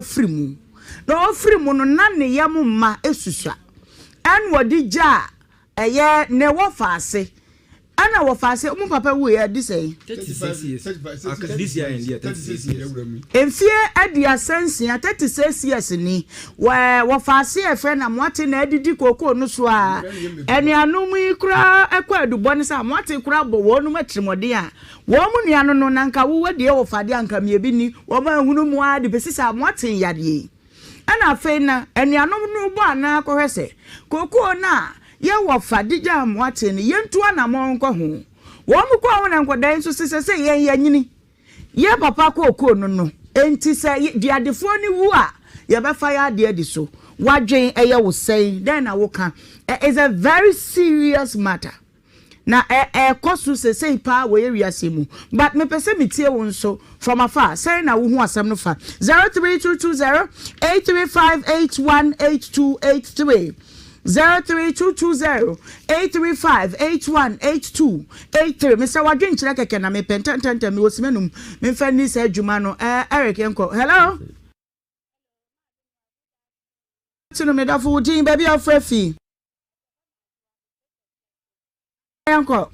Ɔfiri mu. Na ɔfiri mu no, na ne yam mma susua. Ɛna ɔde gyaa ɛyɛ ne wɔfaase. Ɛna wɔfaase, mo papa wuiɛ adi sɛn? 36 years. This year and year, 36 years. Mfie 36, 36 years ni. Wɔ wɔfaase a yɛfrɛ no Amoate na adidi kookoo no so a, anuanom yi koraa kɔ adubɔ ne sɛ Amoate koraa bɔ wɔnom atirimuɔden a, Wɔn mu nua no no, na anka wowɔ deɛ wɔ fa deɛ anka mmiɛ bi nni, wɔn anhunu mu ara de bɛsi saa moate yadeɛ yi. Ɛna afei na anuanom no bɔ anaa kɔhwɛ sɛ kookoo no a yɛ wɔ fa de gyaa moate no yɛntu anamɔn nkɔ ho. Wɔn kɔɔ ho na nkɔdaa yi nso se sɛsei yɛn yɛanyini, yɛ papa kookoo no no, enti sɛ duadefoɔ no wu a yɛbɛfa yɛ adeɛ adi so. W'adwen ɛyɛ wo sɛn? Dɛn na woka? It's a very serious matter. Na ɛ ɛkɔ so sesei paa wɔ yɛ wiase yi mu. But mepɛ sɛ metie wo nso from afar, sɛn na wohu asɛm no fa? 03220 835 818283 03220 835 818283 Mesrɛ w'adwenkyerɛ kɛkɛ na mepɛ ntɛntɛntɛm, mewɔ sima num memfa nni saa adwuma no. Ɛɛ Eric yɛnkɔ. Hello? Tino medɔfo wo din, baabi a wofrɛ fi? Yɛnkɔ.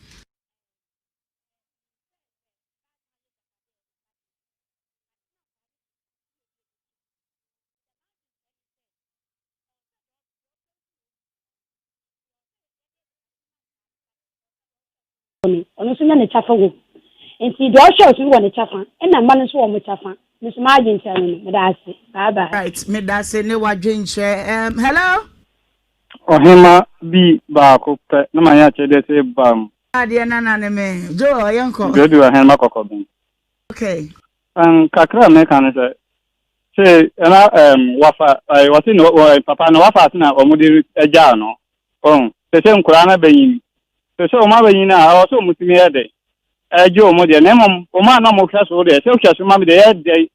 No, ɔno nso nya ne kyɛfa wom. Enti deɛ ɔhwɛ so no wɔ ne kyɛfa, ɛna mma no nso wɔ wɔn kyɛfa. Me nso m'adwenkyerɛ no no. Meda ase. Bye bye. Right, medase ne w'adwenkyerɛ. Um, hello? Ɔhema bi baako pɛ na mayɛ akyɛdeɛ sɛ bam. Adeɛ nana ne me. Joel, yɛnkɔ. Jodu ɔhema kɔkɔben. Okay. Kakra a meka ne sɛ, sɛ ɛna wafa wɔse ne papa no wafa ase na wɔn de gyaa no. Ɔn, sɛ sɛ nkoraa no abɛnyin. Sɛ sɛ wɔn abɛnyin a, ɛwɔ sɛ wɔn tumi yɛ dɛ ɛgye wɔn deɛ. Na mmom wɔn a na wɔn hwɛ so deɛ, sɛ wohwɛ so ma me deɛ yɛ dɛ.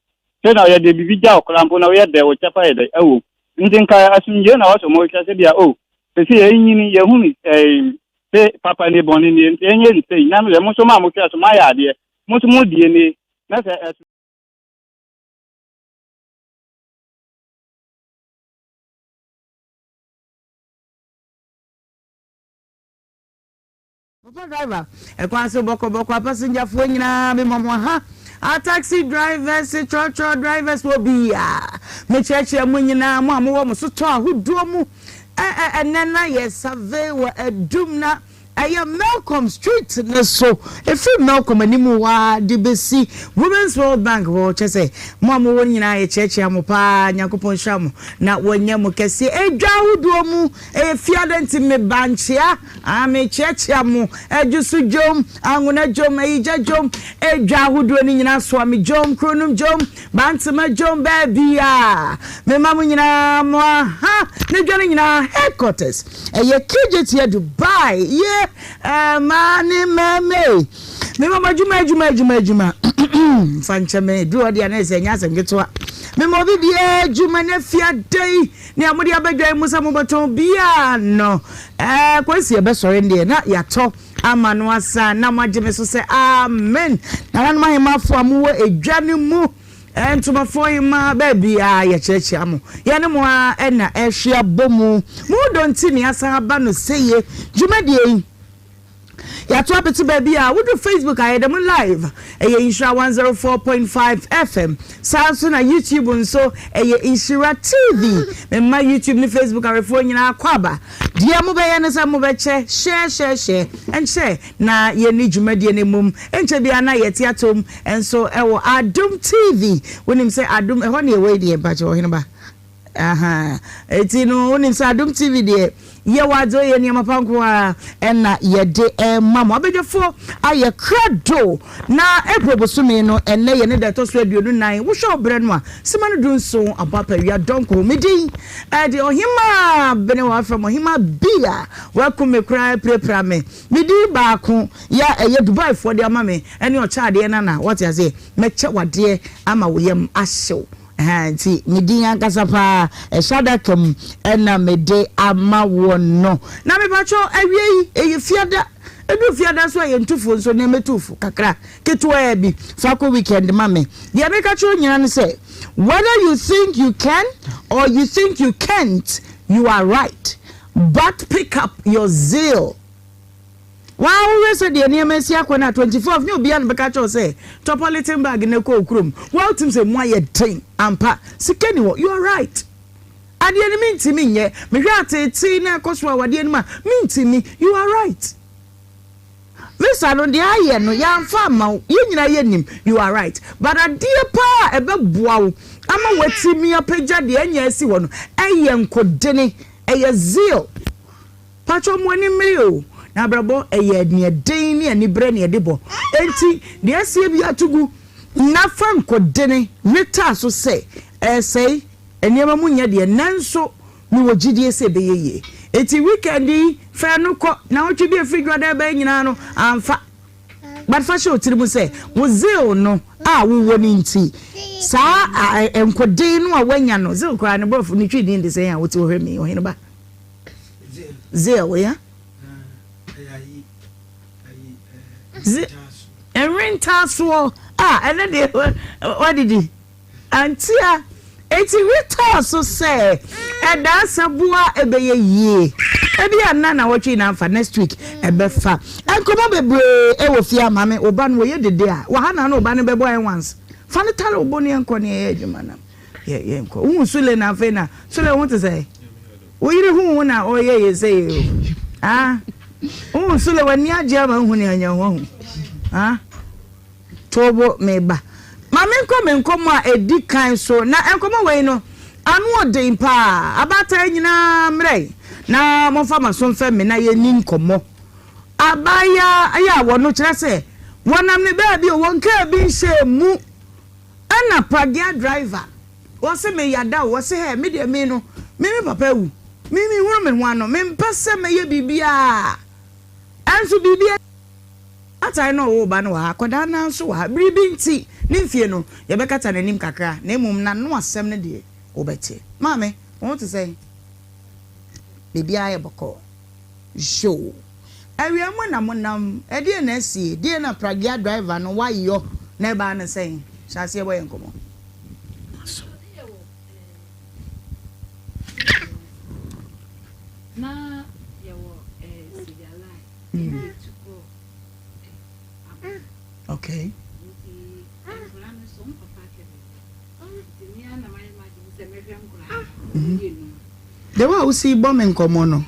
Sɛ na yɛde biribi gya wo koraa mpo na woyɛ dɛ, wo kyɛfa yɛ dɛ ɛwɔ. Nti nka asomdwoe na ɛwɔ sɛ wɔn hwɛ sɛ bia o, sɛ sɛ yɛnyini yɛhunu ɛɛ sɛ papa nie bɔne nie nti ɛnyɛ nsɛyi na mo nso mo a mohwɛ so moayɛ adeɛ mo nso mo deɛ nie na sɛ ɛso. Papa driver, ɛkwan so bɔkɔbɔkɔ apasenjafoɔ nyinaa me mɔ mo aha, a taxi drivers, trɔtrɔ drivers, obiaa me kyerɛkyerɛ mo nyinaa mo a mo wɔ mo sotɔ ahodoɔ mu ɛ ɛ ɛnɛ na yɛ survey wɔ adum na Ɛyɛ Melcom street no so, ɛfiri Melcom anim hɔ ara de bɛsi Women's World Bank hɔ. Kyerɛ sɛ, mo a mowɔ no nyinaa yɛkyeakyea mo paa. Nyankopɔn nhyira mo na wɔnyɛ mo kɛseɛ. Edwa ahodoɔ mu, ɛyɛ fiada nti meba nkyea, ah, mekyeakyea mo. Adwoso dwom, Anwona dwom, Ayigya dwom, edwa ahodoɔ no nyinaa, Soame dwom, Kronom dwom, Bantama dwom, baabiara. Mema mo nyinaa mo aha ne dwa no nyinaa headquarters. Ɛyɛ KJT Dubai ye ɛmaa ne mɛmɛ. Me mama adwuma adwuma adwuma adwuma fa nkyɛ me duru hɔ deɛ na ɛsɛ ɛnyɛ asɛm ketewa. Me ma obi biara adwuma na fi ada yi nea mode abɛdwa yi mu sɛ mobɛtɔn biara no ɛɛ kwansi ɛbɛsɔre deɛ na yɛatɔ ama no asan na moagye me so sɛ amen. Nananom ahemafo a mowɔ edwa no mu. Ntomafoɔ hemaa baabiara yɛkyerɛkyerɛ mo, yɛne mo ara na ɛhwe abɔ mu. Mo dɔ nti na yɛasan aba no seye. Dwumadie yi, yɛato apete baabi a wodu Facebook a yɛda mu live, ɛyɛ Nhyira 104.5 FM. Saa nso na YouTube nso ɛyɛ Nhyira TV. Mema YouTube ne Facebook awefoɔ nyinaa akɔ aba. Deɛ mobɛyɛ ne sɛ mobɛkyɛ, share, share, share, nkyɛ na yɛnni dwumadie no mmom. Ɛnkyɛ biara na yɛte atom nso wɔ Adom TV. Wonim sɛ Adom, ɛhɔ ne ɛwɔ yi deɛ, mpakyɛ ɔhene ba. Aha. Eti no, wonim sɛ Adom TV deɛ, yɛwɔ adze yɛ nneɛma pa nko ara ɛna yɛde ɛma mo. Abadwafoɔ ayɛ krado na April bosome no, ɛnɛ yɛ ne da ɛtɔ so 24. Wohwɛ wo berɛ no a, sima no 17 abɔ apawia dɔnko. Me din ɛde Ɔhemaa Bene wɔafrɛ me Ɔhemaa bi a wakum me koraa apirapira me. Me din baako yɛ a ɛyɛ Dubai foɔ de ama me ɛne ɔkyɛ adeɛ nana wate aseɛ mɛkyɛ wadeɛ ama wo yam ahyew. Ɛhaa nti me din ankasa paa ɛhyɛ adaka mu ɛna mede ama woɔ no. Na mepakyɛw awia yi ɛyɛ fiada, ɛduru fiada nso a yɛntu fo nso nea mɛtu fo kakra ketewaa bi fa kɔ weekend ma me. Deɛ meka kyerɛ wo nyinaa ne sɛ whether you think you can or you think you can't you are right but pick up your zeal. Waa wohwɛ sɛdeɛ nneɛma asi akɔ no a, 24 nyɛ obiara na bɛka kyerɛ wo sɛ tɔ polythene bag na kɔ wo kurom. Waa wotim sɛ emu ayɛ den ampa. Sika ni hɔ. You are right. Adeɛ no mentimi nyɛ. Mehwɛ ateetee na ɛkɔ so awadeɛ no mu a, mentimi. You are right. Visa no deɛ ayɛ no yɛamfa amma wo. Yɛn nyinaa yɛnim. You are right. But adeɛ paa a ɛbɛboa wo ama woatumi apagya deɛ anya asi hɔ no, ɛyɛ nkodene, ɛyɛ zeal. Pakyɛw mo ani mmere o, na abrabɔ ɛyɛ nea den ne anibrɛ na yɛde bɔ. Enti deɛ asie biara to gu na fa nkodene wetaa so sɛ ɛresɛe nneɛma mu nyɛ deɛ nanso mewɔ gyidie sɛ ɛbɛyɛ yie. Enti weekend yi fa ɛno kɔ, naawɔtwe bi a ɛfiri dwada reba yi nyinaa no amfa. But fa hyɛ wo tiri mu sɛ wo zeal no a wowɔ no nti saa nkoden no a woanya no, zeal koraa ne borɔfo ne twi din de sɛn a wote hɔ hwɛ me yi, ɔhene ba? Zeal, ya? Ze nwentaasoɔ a ɛnɛ deɛ wadidi antia eti wetaa so sɛ ɛdaa saboa ɛbɛyɛ yie ebi a nna na wɔtwe na nfa next week ɛbɛfa nkɔmɔ bebree ɛwɔ fie ama me wo ba no wɔyɛ dede a waha na no wo ba no bɛbɔ ɛnwans fa no tare wo bo ne ɛnkɔ ne ɛyɛ adwuma na Yɛ yɛnkɔ. Wohu Sule na afei na Sule ho te sɛ wo yere hu wo na ɔyɛ yɛ sɛ yɛ o. Ah. Wohu Sule w'ani agye ama wohu ne anya ho ahu. Ah. Tobo me ba. Ma menkɔ me nkɔmmɔ a ɛdi kan so na nkɔmmɔ wei no ano ɔden paa. Abaatan nyinaa mmerɛ na momfa mo aso mfɛm me na yɛnni nkɔmmɔ. Abaayaa yɛ a wɔno kyerɛ sɛ wɔnam ne baabi o wɔn kaa bi nhyɛɛ mu. Ɛna pragea driver wɔse me yada o wɔse hɛ me deɛ me no me me papa awu me me hunu me ho ano me mpɛ sɛ mɛyɛ biribiaa ɛnso biribi Atae na ɔwoo ba no wɔ ha akwadaa no ara nso wɔ ha biribi nti ne mfie no yɛbɛkata n'anim kakra na mmom n'ano asɛm no deɛ wobɛte maame wo ho te sɛn biribiara yɛ bɔkɔɔ. Yoo. Awia mu na mo nam, ɛdeɛn na asie? Deɛn na pragea driver no wayɔ na ɛbaa no sɛn? Hyɛ aseɛ bɔ yɛn nkɔmmɔ. Na yɛwɔ Sigalai ɛna yɛtu kɔ Abɔfo. Okay. Nti nkwadaa no so wɔn papa aka baabi. Nti me ara na mayɛ m'adwene sɛ mɛhwɛ nkwadaa no wɔn yɛ num. The way a wosi bɔ me nkɔmmɔ no,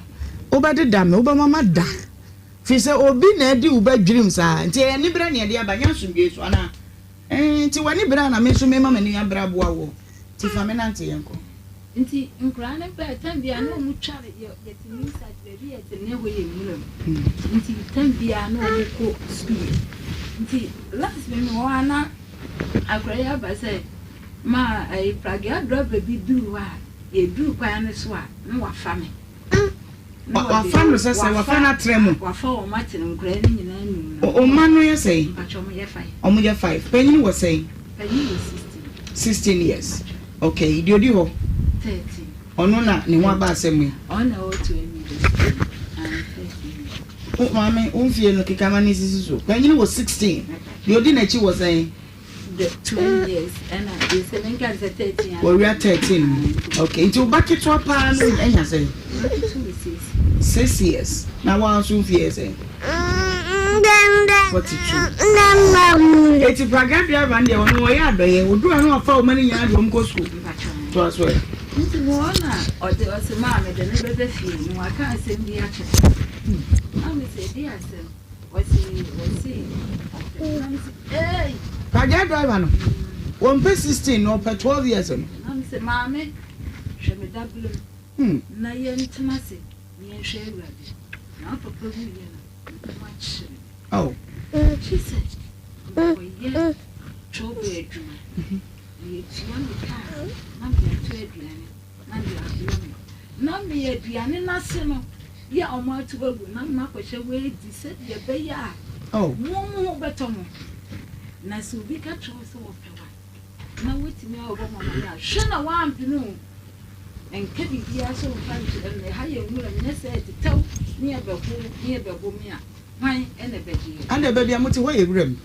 wobɛdeda me, wobɛma mada. Firi sɛ obi na adi wo ba dwirim saa. Nti ɛyɛ aniberɛ na yɛde aba, nyɛ asomdwoeɛ so anaa? Ɛɛ, nti w'ani bere a na me nso mema m'ani abere aboa woɔ. Nti fa me nante yɛnkɔ. Nti nkwadaa no bɛɛ, tam biara na wɔn tware, yɛ, yɛte new site, baabi yɛte no na ɛhɔ yɛ nwura mu. Nti tam biara na wɔn kɔ sukuu. Nti last me mewɔ hɔ a na akwadaa yi aba sɛ, ma ɛyi pragea driver bi duru hɔ a, Yɛduru kwan no so a, na wafa me. Na wɔde, Wafa no sɛ sɛ wafa no atra mu. Wafa wɔn atena nkoraa no nyinaa num no. O mma no yɛ sɛn? Mpakyɛ wɔn yɛ five. Wɔn yɛ five. Panyin wɔ sɛn? Panyin wɔ 16. 16 years. Okay, deɛ odi hɔ? 13. Ɔno na ne ho aba asɛm yi. Ɔno na ɔwɔ 12 years. Ah, 13 years. Wo maame, wo mfie no keka ma no nsisi so. Panyin wɔ 16. Deɛ odi n'akyi wɔ sɛn? Wɔwia 13 mu. Okay, nti wo ba ketewa paa no anya sɛn? Six years. Na wɔn nso mfie yɛ sɛn? 42. Eti praga driver no deɛ ɔno ɔyɛ adɔyɛ. Oduru ano afa wɔn ani nyinaa de wɔn kɔ sukuu. To aso ɛ. Nti wɔn na ɔde ɔsɛ maa mi de ne bɛbɛ fie no waka asɛm bi akyerɛ. Maa mi sɛ ɛdi asɛm. Kagya driver no wɔmpɛ 16 no ɔpɛ 12 years no. Maame hwɛ me dabere mu na yɛntena ase na yɛnhwɛ Awurade na wo papa wuiɛ no me ho akyere me. Oh. Gye sɛ mekɔyɛ twɔbɛ adwuma na yɛtua me ka a na mede atɔ aduane. Na deɛ abrɛ me na me aduane no ase no yɛ a wɔato agu na makɔhyɛ hɔ adi sɛdeɛ ɛbɛyɛ a mo mo ho bɛtɔ mo. Na sɛ obi ka kyerɛ wo sɛ ɔpɛ wo a, na woatumi abɔ me amanneɛ a, hwɛ na woampene o. Nka biribiara sɛ womfa nkyerɛ me. Ɛha yɛ nwuram, nyɛ sɛ ɛtetɛw ne ɛbɛhow ne ɛbɛbo me a, hwan na ɛbɛgye yɛn? Adɛn, baabi a mote hɔ yɛ wuram?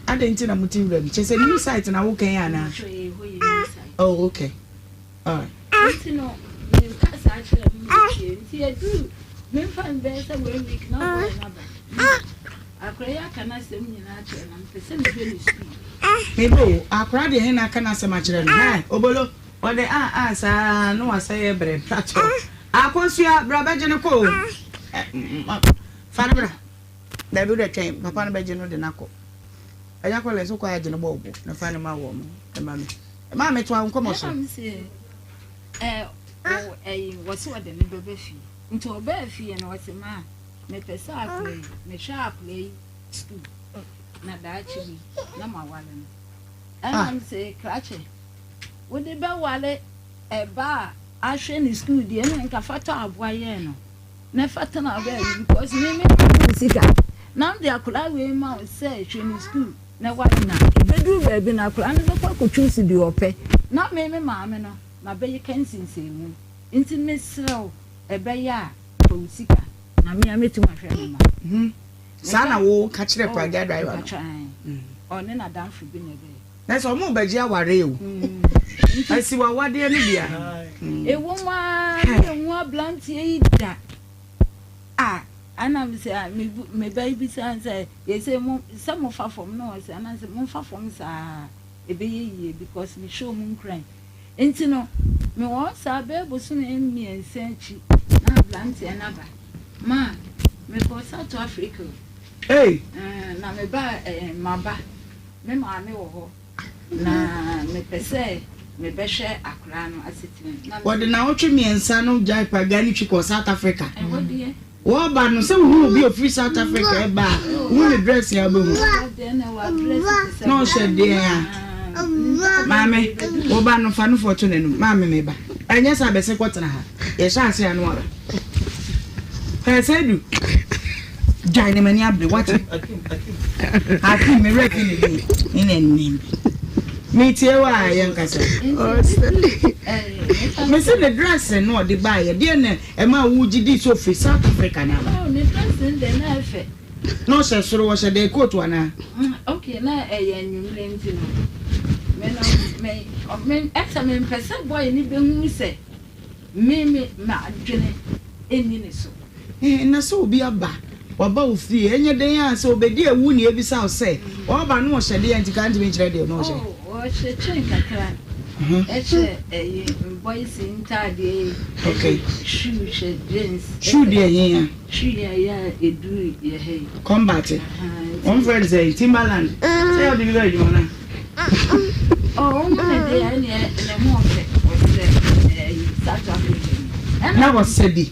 Adɛn nti na mote wuram? Kyerɛ sɛ new site na woka yi anaa? Mpakyɛw, ɛyɛ hɔ yɛ new site. Oh, okay. Alright. Nti no, meka saa kyerɛɛ no na otiee. Nti ɛduru, memfa no bɛyɛ sɛ one week na boy no aba. Akora yi aka n'asɛm nyinaa akyerɛ no, na mepɛ sɛ mehwɛ ne sukuu. Meba o, akora deɛ he na aka n'asɛm akyerɛ no? Hi, Obolo. Ɔde ah ah saa na wasɛe brɛ mpakyɛw. Akosua bra bɛgye no kɔ o. Fa no bra. Dabi wode twɛn papa no bɛgye no de no akɔ. Agya Collins wokɔ a gye no bɔ wo bo na fa no ma wɔn ma me. Maa me toa wo nkɔmmɔ so. Ɛna me se ɛ ɛyi wɔse ɔde ne bɛba fie nti ɔbaa fie no ɔse maa mepɛ sɛ akora yi mehwɛ akora yi sukuu na daakye bi na mawale no ɛna me se krakye wode bɛware ɛba a ahwɛ ne sukuu deɛ ɛna nka fa tɔ aboa yɛn no na fa tena baabi because me me ma wo sika na mede akwadaa wei ma wo sɛ hwɛ ne sukuu na ware na ɛbɛduru baabi na akwadaa no bɛkɔ akɔtwi si deɛ ɔpɛ na me me maame no mabɛyɛ ka nsinsɛnmu nti mesrɛ wo ɛbɛyɛ a fa wo sika na me a mɛtumi ahwɛ me ma. Hmm. Saa na wo ka kyerɛ pragya driver no. Ɔne n'adamfo bi na ɛbɛyɛ. Na sɛ ɔmo bɛgye aware o. Asi w'awadeɛ no bia. Ɛwɔ mu ara ne yɛnhu abranteɛ yi da. Ah, ɛna me sɛ me ba yi bisa sɛ yɛsɛ mo sɛ mo fa fam na ɔsɛ ɛna sɛ mo fa fam saa ɛbɛyɛ yie because me hyɛ ɔmo nkuran. Nti no me wɔ saa bɛyɛ bosome mmiɛnsa akyi na abranteɛ no aba ma mekɔ South Africa o. Hey. Na me ba eh, maba. Me maame wɔ hɔ, na mepɛ sɛ mebɛhwɛ akwadaa no asetena mu. Na Wɔde naawɔtwe mmiɛnsa no gyae Paga no twi kɔɔ South Africa. Ɛhɔ deɛ. Wɔreba no, sɛ wohu obi a ofiri South Africa reba a, wohu ne dress a wobɛhu. Ɛhɔ deɛ na wadress te sɛ Na ɔhyɛ deɛn a? Maame, wo ba no, fa nufoɔ to n'anum. Maame, me ba. Ɛnyɛ saa bɛse kɔtena ha. Yɛhyɛ ase a na waba. Hwɛ Seidu, gyae na m'ani abere, wate? Hakim, me werɛ fi ne din, ne n'anim. Metie wo a yɛnkasa. Mese ne dressing no ɔde baeɛ, deɛ na ɛma wogye di sɛ ofiri South Africa na aba? Oh, ne dressing deɛ na ɛfɛ. Na ɔhyɛ soro, ɔhyɛ dɛn coat anaa? Okay, na ɛyɛ anwummerɛ nti no, me no, me, me, ɛsɛ mempɛ sɛ boy no bɛhunu sɛ Me me m'adwene nni ne so. Ɛɛ, na sɛ obi aba, waba wo fie, ɛnyɛ dɛn ara sɛ obedi awu na yɛabisa wo sɛ, ɔreba no ɔhyɛ deɛn nti ka ntumi nkyerɛ deɛ na ɔhyɛ. Oh, ɔhyɛ chain kakra, ɛhyɛ ɛyi boys ntaadeɛ yi, Okay. ɛhyɛ shoe, hyɛ jeans. Shoe deɛ ɛhe a? Shoe yi a ɛyɛ a ɛduru yɛ ha yi. Combat. Ahaa, nti. Wɔn frɛ no sɛ Timberland. Sɛ ɔde bi bɛ adwuma no. Oh, wo ne deɛ ɛneɛ ne ho ɔfɛ ɔsɛ ɛyi South Africa ni. Na wɔsɛ bi.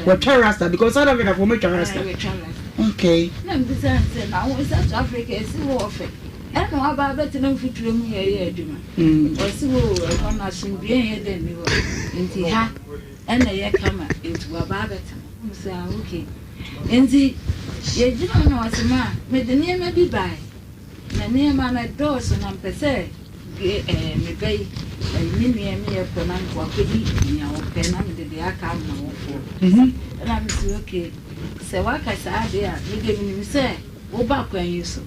Wɔtwa rasta because South Africa fo wɔtwa rasta. Wɔtwa rasta. Okay. Na mbisa no sɛ na wo South Africa esi wo ɔfɛ ɛna waba abɛtena mfuturo mu yɛ yɛ adwuma. Ɔsi wo ɛhɔ no asomdue nyɛ dɛ nni hɔ nti ha ɛna ɛyɛ kama nti waba abɛtena. Mbisa okay nti yɛgyina na ɔsi ma mede nneɛma bi bae. Na nneɛma no dɔɔso na mepɛ sɛ me ba yi, me nua ne yɛ kɔ na wakɔdi nea ɔpɛ na mede deɛ aka ama awofoɔ. Ɛna mese okay, sɛ woaka saa deɛ a, me deɛ menim sɛ woba kwan yi so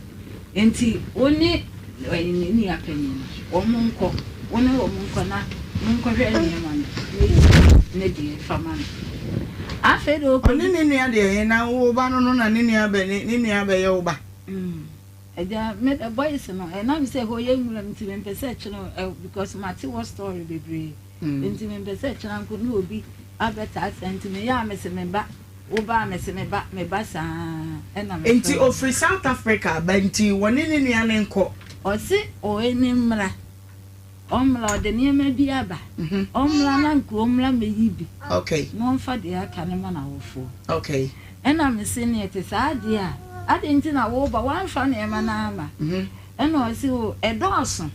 nti wo ne ne nua panin no wɔn nkɔ, wo ne wɔn nkɔ na monkɔhwɛ nneɛma no na yi ne deɛ fa ma no. Afei deɛ ɔkɔdi. Ɔne ne nua deɛ he na wo ba no no na ne nua bɛ ne nua bɛyɛ wo ba. Agya me the boys no ɛnam sɛ ɛhɔ yɛ nwura nti mempɛ sɛ kyerɛ ɛ because mate wɔ story bebree nti mempɛ sɛ kyerɛ nko ne obi abɛtaa saa nti meyɛ a mese me ba wo ba a mese me ba me ba saa ɛna me Nti ofiri South Africa aba nti wɔne ne nua no nkɔ. Ɔse ɔne mmra. Ɔmmra, ɔde nneɛma bi aba. Ɔmmra na nka ɔmmra mmɛyi bi. Okay. Na ɔmfa deɛ aka no ma n'awofoɔ. Okay. Ɛna mese neɛ ɛte saa deɛ a, adɛn nti na woreba, woamfa nneɛma no amma? Ɛna ɔse o, ɛdɔɔso,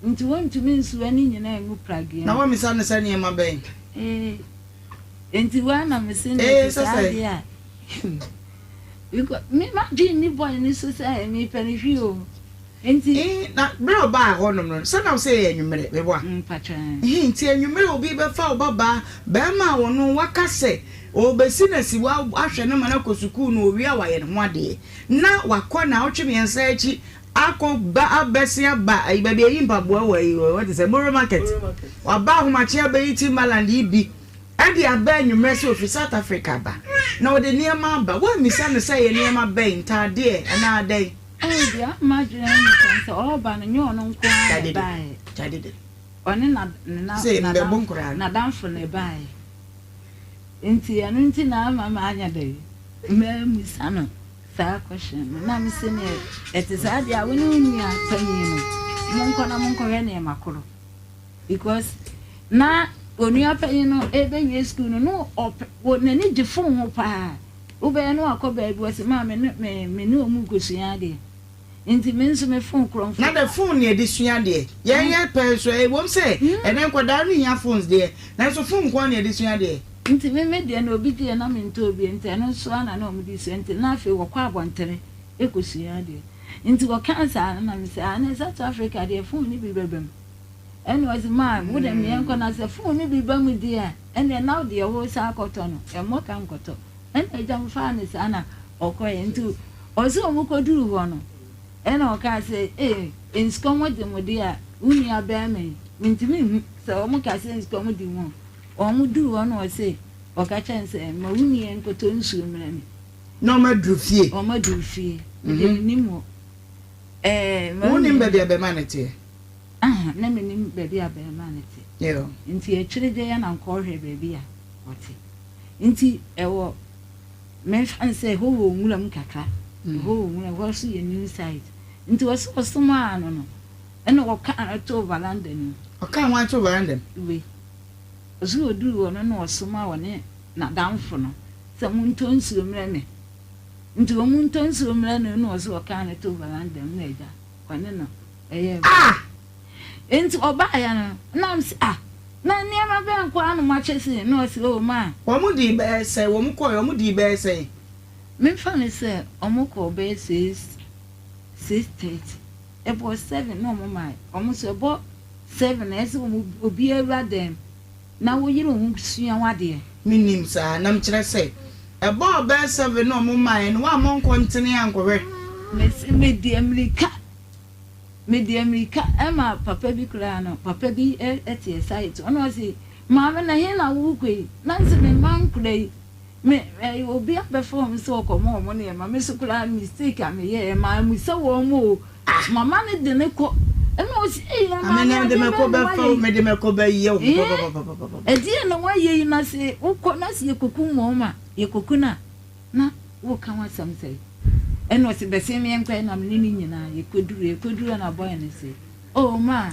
nti wɔntumi nsoa ne nyinaa ngu pragea mu. Na woammisa no sɛ nneɛma bɛn? Ee, nti wei na mese neɛ ɛte saa deɛ a, because me m'adwene nni boy no so sɛ mepɛ no hwee o. Nti. Eh, na berɛ a ɔbaa hɔnom no, sɛ na wo sɛ ɛyɛ anwummerɛ, meboa? Mpakyɛ ɛɛ. Ehe, nti anwummerɛ obi bɛfa wo babaa, barima a ɔno waka sɛ ɔrebɛsi no asiwa ahwɛ no ma no akɔ sukuu no, ɔwie a wayɛ ne ho adeɛ, na wakɔ naawɔtwe mmiɛnsa akyi akɔ ba abɛsen aba ayi baabi ayi mpaboa wɔ ayi wɔ te sɛ Borough Market, waba ahomakye abɛyi Timberland yi bi de aba anwummerɛ sɛ ɔfiri South Africa aba, na ɔde nneɛma aba, woammisa no sɛ ɛyɛ nneɛma bɛn, ntaadeɛ anaa dɛn? Oh deɛ ama adwene ne sɛ sɛ ɔreba no nyɛ ɔno nko ara na ɛbaeɛ. Ɔne na na n'adamfo na ɛbaeɛ. Nti ɛno nti na ama manyɛ dɛ mammisa no saa question no. Na mese neɛ ɛte saa deɛ a wo ne wo nua panyin no monkɔ na monkɔhwɛ nneɛma koro. Because na onua panyin no ɛbɛwie school no na ɔpɛ n'ani gye phone ho paa. Wobɛyɛ na wakɔ baabi wɔse maa me ne me me ne wɔn rekɔsua adeɛ nti me nso me phone korɔmfoɔ. Na the phone na yɛde sua adeɛ yɛn yɛ pɛ nso ɛwom sɛ ɛnɛ nkwadaa no hia phones deɛ nanso phone nko ara na yɛde sua adeɛ. Nti me me deɛ na obi gyeɛ na mentɔɔ bi nti ɛno nso ara na na wɔn de sua nti na afei wɔkɔ abɔntene kɔsua adeɛ nti wɔkaa saa no na me sɛ ah na South Africa deɛ phone no bi bɛba mu ɛna ɔse maa wo deɛ meɛnkɔ na sɛ phone no bi ba mu deɛ a ɛneɛ na wo deɛ woresan akɔtɔ no ɛmmɔ ka nkɔtɔ. Ɛna agya no faa no saa na ɔkɔeɛ. Nti ɔse wɔn kɔduruu hɔ no, ɛna ɔkaa sɛ, Ee, nsukɔm de mo deɛ a, wo nua barima yi, mentumi nhu sɛ wɔn ka sɛ nsukɔm de mo o. Wɔn duruu hɔ no ɔse, ɔka kyerɛɛ no sɛ, ma wo nua yi nkɔtɔ nsuo mmrɛ me. Na wɔn aduru fie? Wɔn aduru fie. Me deɛ mennim hɔ. Ɛɛ, ma wo Wonnim nua. baabi a barima no teɛ? Aha, na mennim baabi a barima no te. Yoo. Nti akyire deɛ na nkɔhwɛ baabi a ɔte. Nti ɛwɔ menfa no sɛ ɛhɔ wɔ nwura mu kakra, ɛhɔ wɔ nwura ɛhɔ nso yɛ new site. Nti ɔsɛ ɔsomaa no no, ɛna ɔkaa no too veranda no mu. Ɔkaa hwan too veranda mu? Wei. Ɔsɛ ɔduruu hɔ no na ɔsomaa ɔne n'adamfo no sɛ montɔ nsuo mmrɛ me. Nti wɔn ntɔ nsuo mmrɛ no na ɔsɛ ɔkaa no too veranda mu na agya ɔne no ɛyɛɛ Ah! Enti ɔbaeɛ no, na mese, Ah, na nneɛma bɛn nko ara na moakyɛ sei? Na ɔse, Oh, ma. Wɔn dii bɛyɛ sɛn? Wɔn kɔeɛ, wɔn dii bɛyɛ sɛn? Memfa no sɛ wɔkɔɔ bɛyɛ six, 6:30. Ɛbɔɔ seven na wɔn mae. Wɔn nso ɛbɔ seven a, ɛsɛ sɛ wɔn, obiara wura dan mu na woyere wo ho sua w'adeɛ. Mennim saa, na mekyerɛ sɛ, ɛbɔɔ bɛyɛ seven na wɔn maeɛ no, woammɔ nkɔntene ankɔhwɛ? Mese, mede ammirika Mede amirika ma papa bi koraa no, papa bi te site hɔ na ɔse, Maame na he na worekɔ yi? Na mese me mma nkora yi, me obi abɛfa wɔn sɛ ɔkɔma wɔn nneɛma, me so koraa mistake a meyɛɛ mammisa wɔn o, mama no de no kɔ. Ɛna ɔse, ei na maame adeɛ bɛn na woayɛ yi? Mede mɛkɔ bɛyɛ wo papapapapa. Ɛdeɛn na woayɛ yi na se wokɔ na se yɛkɔkum wɔn a, yɛkɔku no a, na woka ho asɛm sɛn? Ɛna ɔse bɛsen me yɛnkɔ ɛna mene no nyinaa yɛkɔduru yɛkɔduru ɛna boy no se oh ma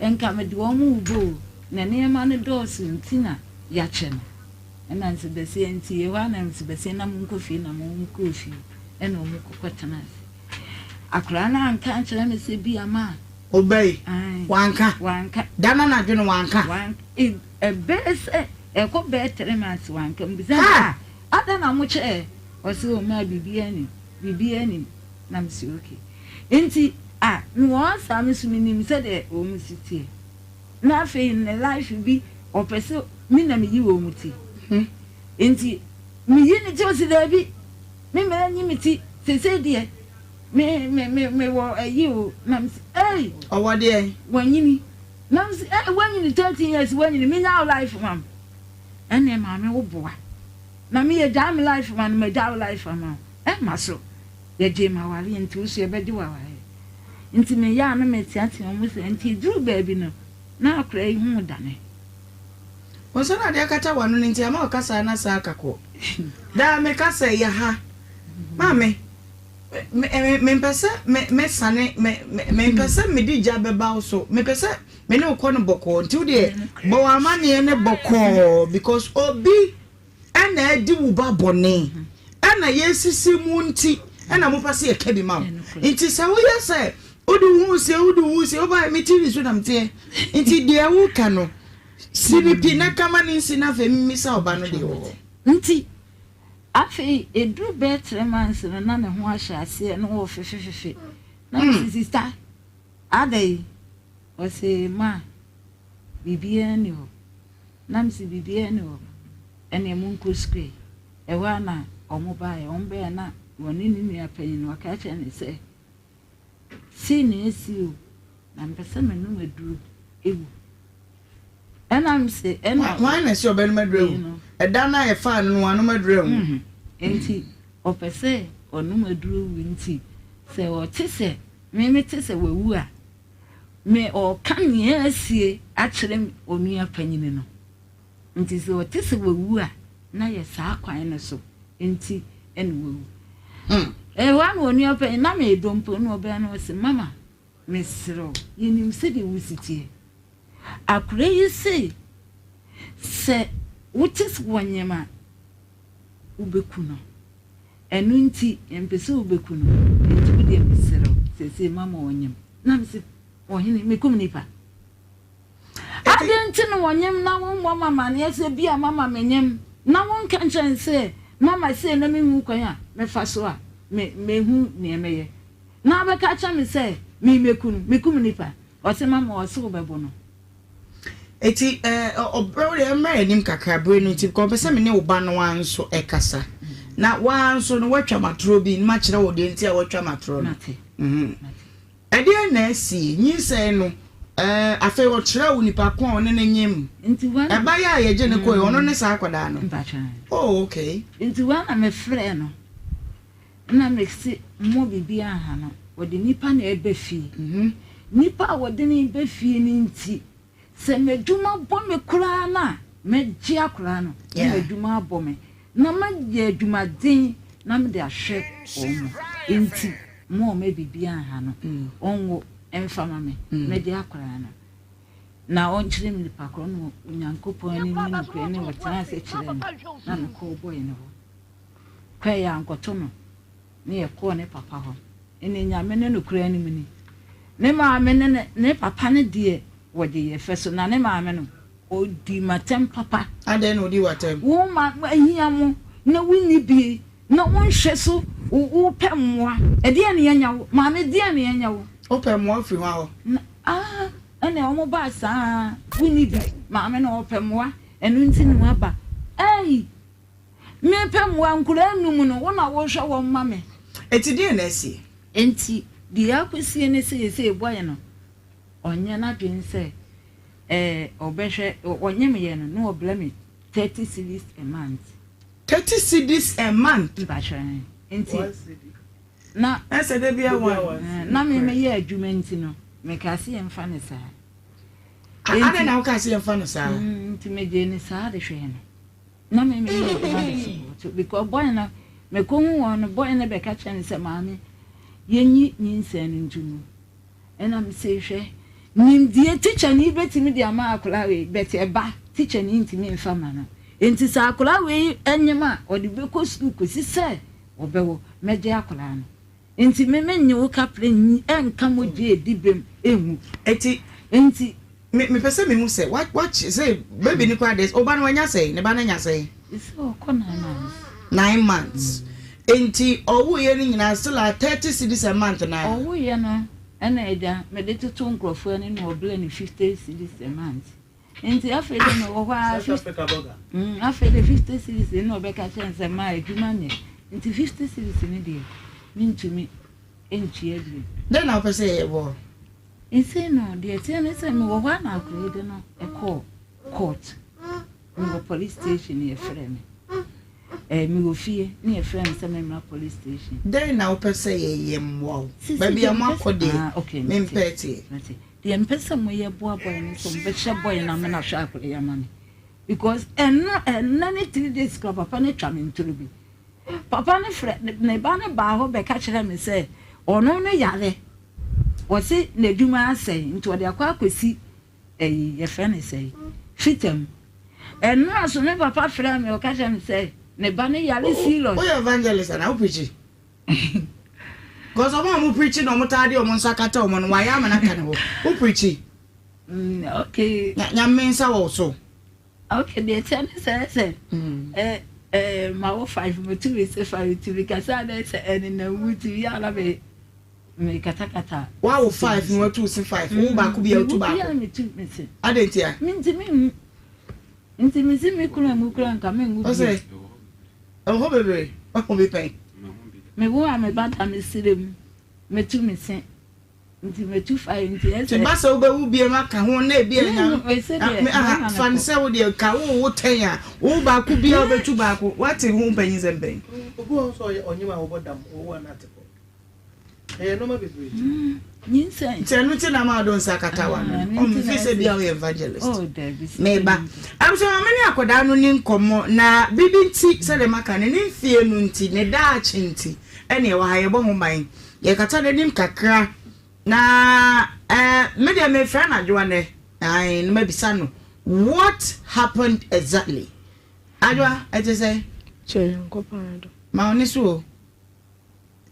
nka mede wɔn rebɔ o na nneɛma no dɔɔso nti na yɛakyɛ no ɛna nse bɛsen nti ɛhɔ a na nse bɛsen na monkɔ fie na monkɔɔ fie ɛna wɔn kɔkɔ tena ase akwadaa no anka ankyerɛ me sɛ bi ama Ɔbɛyi wanka wanka da no anadwo no wanka wanka ɛbɛyɛ sɛ ɛkɔ bɛyɛ 3 months wanka mbisa ah adɛn na mokyɛɛ Ɔse oh maa biribiaa nnim, biribiaa nnim na mese ok nti ah mewɔ hɔ saa me nso menim sɛdeɛ wɔn si teɛ na afei ne life bi ɔpɛ sɛ me na meyi wɔn ti nti meyi ne ti ɔse daabi me mmerɛ nyi me ti sesei deɛ me me me mewɔ ayi o na mese ei Ɔwɔ deɛn? Wanyini na mese ei wanyini 13 years wanyini menya wo life ma wo ɛneɛ maame wo boa. Na me yɛgyaa me life ma no magyaa wo life ama wo ɛmma so yɛgyee m'awareɛ nti wo so yɛbɛgye w'awareɛ nti meyɛ a na meteatea wɔn saa nti ɛduruu baabi no na akwadaa yi ho dane. Wo nsa na ade akata w'ano no nti ama wo kasa no asan aka kɔ. Daa meka sɛ yɛ ha. Maame, me, me, mempɛ sɛ me, mesane, me, me, mempɛ sɛ mede gya bɛba wo so. Mepɛ sɛ me ne wo kɔ no bɔkɔɔ. Nti wo deɛ, bɔ w'amanneɛ no bɔkɔɔ because obi ɛna adi wo ba bɔne ɛna yɛsisi mu nti ɛna mopɛ sɛ yɛka bi ma wo. Nti sɛ woyɛ sɛ wode wo ho sie, wode wo ho sie, woba me TV so na meteɛ. Nti deɛ woka no, si no pi na ka ma no nsi na afei mmisa wo ba no deɛ wɔ hɔ. Nti afei ɛduru bɛyɛ 3 months no na ne ho ahyɛ aseɛ na ɔfefefefe na mese sista. Adɛn? Ɔse, Ma, biribiara nni hɔ. Na mese, Biribiara nni hɔ? Ɛneɛ monkɔ sukuu. Ɛhɔ ara na wɔbaeɛ. Wɔbaeɛ na wɔne ne nua panin no, ɔka kyerɛɛ no sɛ, Sei na asi o, na mepɛ sɛ menom aduro wu. Ɛna mese, ɛna. Hwan na ɛsɛ ɔbɛnom aduro awu? Ɛda no a yɛfaa no no, wanom aduro anwu. Nti ɔpɛ sɛ ɔnom aduro wu nti, sɛ ɔte sɛ me mete sɛ wawu a, me ɔreka nea asie akyerɛ onua panyini no. Nti sɛ ɔte sɛ wawu a, na yɛ saa kwan no so nti na wawu. Ɛhɔ ara na onua panyin, na medɔ mpo, na ɔbɛn no ɔse, Mama, mesrɛ wo, yɛnim sɛdeɛ wo si teɛ. Akora yi se, sɛ wote sɛ wɔnyem a, wobɛku no. Ɛno nti, yɛmpɛ sɛ wobɛku no. Nti wo deɛ mesrɛ wo, seesei mama ɔnyem. Na mese, Ɔhene, mekum nipa? Adɛn nti na wɔnyem na wommɔ me amanneɛ sɛ bi a mama menyem, na wonka nkyerɛ me sɛ mama sei na menhu kwan a mɛfa so a me mehu nea mɛyɛ, na wobɛka akyerɛ me sɛ memmɛku no, mekum nnipa? Ɔse mama ɔse wobɛbo no. Eti eh, ɔbrɛ wo deɛ ɛmmra anim kakra bere no nti because ɔpɛ sɛ me ne wo ba no ara nso ɛkasa na woara nso no woatwa m'atorɔ bi na makyerɛ wo deɛ nti a woatwa m'atorɔ no. Mate. Mhm. Mate. Ɛdeɛn na asie? Nyinsɛn no, ɛɛ, afei ɔkyerɛɛ wo nipa ko a ɔne no nyem. Nti hɔ na. Ɛbaeɛ a yɛgye no kɔe, ɔno ne saa akwadaa no? Mpakyɛ. Oh, okay. Nti hɔ na mefrɛɛ no, na mese mmɔ biribiara nha no, ɔde nipa na ɛba fie. Nipa a wɔde no ba fie no nti, Sɛ m'adwuma bɔ me koraa no a, mɛgye akwadaa no na m'adwuma abɔ me, na mayɛ adwumaden na mede ahwɛ wɔn. Enti mo a ɔma biribiara nha no, ɔnwo mfa ma me, mɛgye akwadaa no. Na ɔnkyerɛ me nipa korɔ no Onyankopɔn anim ne nokorɛ ne ɔtenaa ase kyerɛɛ me, na mekɔɔ bɔe no hɔ. Kɔe a ankɔto no. ne yɛkɔɔ ne papa hɔ. Ɛnna Nyame ne nokorɛ anim ni, ne maame ne ne ne papa no deɛ wɔgye yɛ fɛ so, na ne maame no, ɔdi m'atɛm papa. Adɛn na ɔdi w'atɛm? Wo mma ahia mo na wonni bie, na wonhwɛ so, wopɛ mmoa, ɛdeɛn na yɛnyɛ wo? Maame, deɛn na yɛnyɛ wo? Wopɛ mmoa firi hwan hɔ? Na, ah, ɛnna wɔn baa saa, wonni bi, maame no ɔpɛ mmoa, ɛno nti na waba. Ei! Mepɛ mmoa, nkwadaa nnum no, wo na wohwɛ wɔn ma me. Enti deɛn na asie? Enti deɛ akɔsie ne sɛ seesei boy no ɔnyɛ n'adwene sɛ ɛɛ ɔbɛhwɛ, ɔnyemeeɛ no na ɔbrɛ me 30 cedis a month. 30 cedis a month? Mpakyɛ ɛɛ nti na. Ɛsɛ da biara one. Na me meyɛ adwuma nti no mekaa sɛ yɛmfa no saa. Adɛn na wokaa sɛ yɛmfa no saa? Nti megyee no saa de hwɛɛ no. Na me meyɛ adwuma de support because boy no mekɔhu wɔn no boy no bɛka kyerɛ me sɛ maame yɛnyi nyinsɛn no nto mu ɛna me sɛ hwɛ nimdeɛ teacher ni bɛtumi de ama akwadaa wei but ɛba teacher ni ntumi mfa ma no nti sɛ akwadaa wei nyem a ɔde bɛkɔ sukuu kɔsi sɛ ɔbɛwɔ mɛgye akwadaa no Nti me me nye wo kaprɛ nyi ɛnka mogya edi bem enwu. Enti Nti. Me mepɛ sɛ mehu sɛ wa wakye sɛ baby no koraa deɛ ɔba no wanya sɛn ne ba no anya sɛn. Sɛ ɔkɔ nine months. Nine months nti ɔwoeɛ no nyinaa still a 30 cedis a month naa. Ɔwoeɛ no ɛna agya mede toto nkorɔfoɔ ani na ɔbrɛ no 50 cedis a month. Nti afei de mewɔ hɔ ara South Africa burger. Mm, afei de 50 cedis no na ɔbɛka kyerɛ no sɛ ma adwuma nyɛ. Nti 50 cedis no deɛ mentumi ntua bio. Dɛn na wopɛ sɛ yɛyɛ wɔ? Nti no deɛ ɛteɛ ne sɛ mewɔ hɔ a na akwadaa yi de no kɔɔ court. Mewɔ police station na yɛfrɛ me. Eh, mewɔ fie na yɛfrɛ me sɛ memmra police station. Dɛn na wopɛ sɛ yɛyɛ mmoa wo? Sisi Baabi deɛ a mepɛ moakɔ sɛ deɛ, ah, okay, mate, mempɛ teɛ. mate. Deɛ mpɛ sɛ moyɛ boa boy no sɛ mobɛhyɛ boy no amena ahwɛ akwadaa yi ama me because ɛno ɛnɛ ne 3 days kora papa no atwa me ntoro bi. Papa no frɛ ne ba no baa hɔ bɛka kyerɛ me sɛ ɔno no yare wɔse n'adwuma asɛe nti ɔde akɔ akɔsi ɛyi yɛfrɛ no sɛe fitam. Ɛno a so me papa frɛ me ɔka kyerɛ me sɛ ne ba no yare serious. Woyɛ evangelist anaa wo preachi? Because ɔmo a ɔmo preachi na ɔmo taa de ɔmo nsa kata ɔmo no wayɛ ama no aka ne hɔ. Wo preachi? Okay. Nyame nsa wɔ wo so. Okay, deɛ ɛkyɛ ne sɛ sɛ ɛ ɛ ma wo five mo tumi se five tumi kasa dɛ sɛ ɛnenam mu tumi yɛ ana me. Mekatakata. Woawo five na watu wo se five. Wowo baako bi a wotu baako. Mewo bi a metu me se. Adɛn ntia? Mentumi nwu. Nti mese me kunu anwu koraa nka menwu bio. Ɔse ɛwɔ hɔ bebree. Wahu bi pɛn? Mewo a me ba da me serɛ mu. Metu me se. Nti metu fae nti ɛsɛ. Nti ba sɛ wobɛwu biam aka ho na ebi anya aha fa no sɛ wo deɛ ka wo wo tɛn a wo baako biara wobɛtu baako wate ho mpanyin sɛm pɛn. Obi wɔ hɔ nso ɔyɛ ɔnyem a wɔbɔ dam wɔwo a na ate kɔ. Ɛyɛ nneɛma bebree. Nyinsɛn. Nti ɛno nti na ma ɔde nsa akata w'ano no. Ɔmfi sɛ bia woyɛ evangelist. Oh, dabi. Meba. Abusua ma me ne akwadaa no ni nkɔmmɔ na biribi nti sɛdeɛ maka no ne mfie no nti ne daakye nti ɛne ɛwɔ ha yɛbɔ ho ban. Yɛkata n'anim kakra na eh, me deɛ mefrɛ no Adwoa nɛ. Ae, na mabisa no what happened exactly. Adwoa, ɛte sɛ? Kyerɛ Nyankopɔn adom. Ma wo ne so o.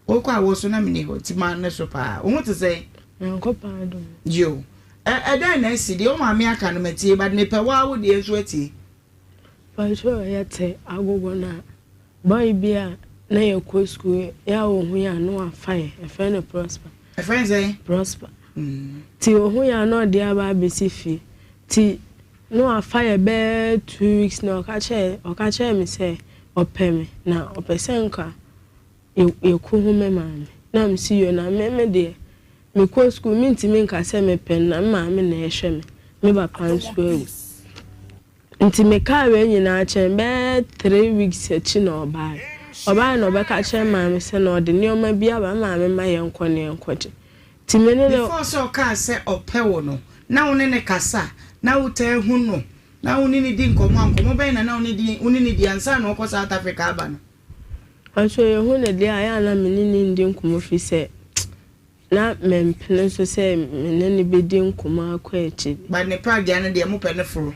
Wokɔ a wo so na menni hɔ nti ma ne so paa. Wo ho te sɛn? Nyankopɔn adom. Yo. Ɛ ɛdɛn na asi? Deɛ wo maame aka no matie but mepɛ wo ara wo deɛ nso atie. Patrol yɛte agogo no a, boy bi a na yɛkɔ school yɛ a ohu yɛ a na wafa yɛn, yɛfrɛ no Prosper. Yɛfrɛ no sɛn? Prosper. Nti ohu yɛn a na ɔde yɛn aba abɛsi fie. Nti na wafa yɛn bɛyɛ 2 weeks na ɔka kyerɛɛ ɔka kyerɛɛ me sɛ ɔpɛ me na ɔpɛ sɛ nka yɛkɔhu me maame. Na mese yoo na me me deɛ mekɔ sukuu mentumi nka sɛ mepɛ no na me maame na ɛhwɛ me, me papa nso awu. Nti mekaa wei nyinaa kyerɛ no bɛyɛ 3 weeks akyi na ɔbaeɛ. Ɔbaeɛ na ɔbɛka kyerɛ maame sɛ na ɔde nneɛma bi aba me maame ma yɛnkɔ na yɛnkɔgye. Nti me ne no. Before sɛ ɔkaa sɛ ɔpɛ wo no, na wo ne no kasa? Na wotaa hu no? Na wo ne no di nkɔmmɔ a, nkɔmmɔ bɛn na na wo ne no di ansa na ɔrekɔ South Africa aba no? Nso yehu no deɛ a, ɛyɛ a na me ne no nni nkɔmmɔ firi sɛ na mempene so sɛ me ne no bɛdi nkɔmmɔ akɔ akyiri. But ne pragea no deɛ mopɛ ne foro.